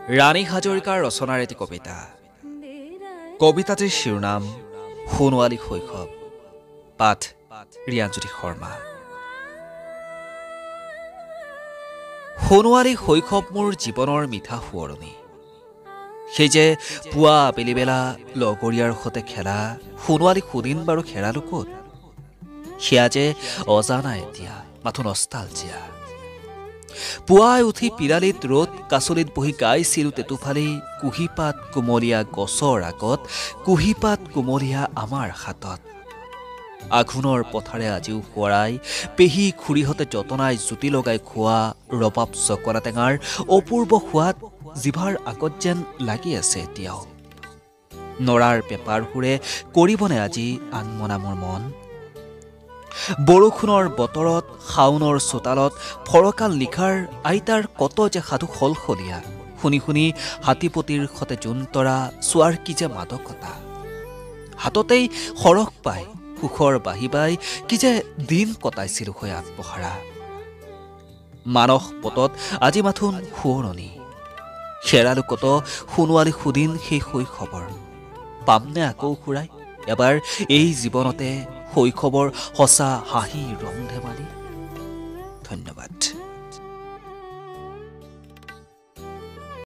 ৰাণী হাজৰিকাৰ ৰচনাৰ এটি কবিতা। কবিতাটিৰ শিৰোনাম সোণোৱালী শৈশৱ। পাঠ ৰিয়ানজ্যোতি শৰ্মা। সোণোৱালী শৈশৱ মোৰ জীৱনৰ মিঠা সোঁৱৰণি। সেই যে পুৱা আবেলিবেলা লগৰীয়াৰ সৈতে খেলা সোণোৱালী সুদিন বাৰু হেৰালো ক'ত, সেয়া যে অজানা এতিয়া, মাথো নষ্টালজিয়া। পুৱাই উঠি পিৰালিত ৰ'দ কাচলিত বহি গাইছিলোঁ তেঁতুফালি কুঁহিপাত কুমলীয়া গছৰ আগত, কুঁহিপাত কুমলীয়া আমাৰ হাতত। আঘোণৰ পথাৰে আজিও সোঁৱৰাই পেহী খুৰীহঁতে যতনাই জুতি লগাই খোৱা ৰবাব চকলা টেঙাৰ অপূৰ্ব সোৱাদ জিভাৰ আগত যেন লাগি আছে এতিয়াও। নৰাৰ পেপাৰ সুৰে কৰিবনে আজি আনমনা মোৰ মন? বৰষুণৰ বতৰত শাওনৰ চোতালত ফৰকাল নিশাৰ আইতাৰ কত যে সাধু সলসলীয়া শুনি শুনি হাতীপতিৰ সতে জোনতৰা চোৱাৰ কি যে মাদকতা। হাততেই সৰহ পাই সুখৰ বাঢ়ি বাই কি যে দিন কটাইছিলোঁ হৈ আত্মহাৰা। মানস পটত আজি মাথোন সোঁৱৰণি। হেৰালো কত সোণোৱালী সুদিন সেই শৈশৱৰ। পামনে আকৌ ঘূৰাই এবাৰ এই জীৱনতে শৈশৱৰ সঁচা হাঁহি ৰং ধেমালি? ধন্যবাদ।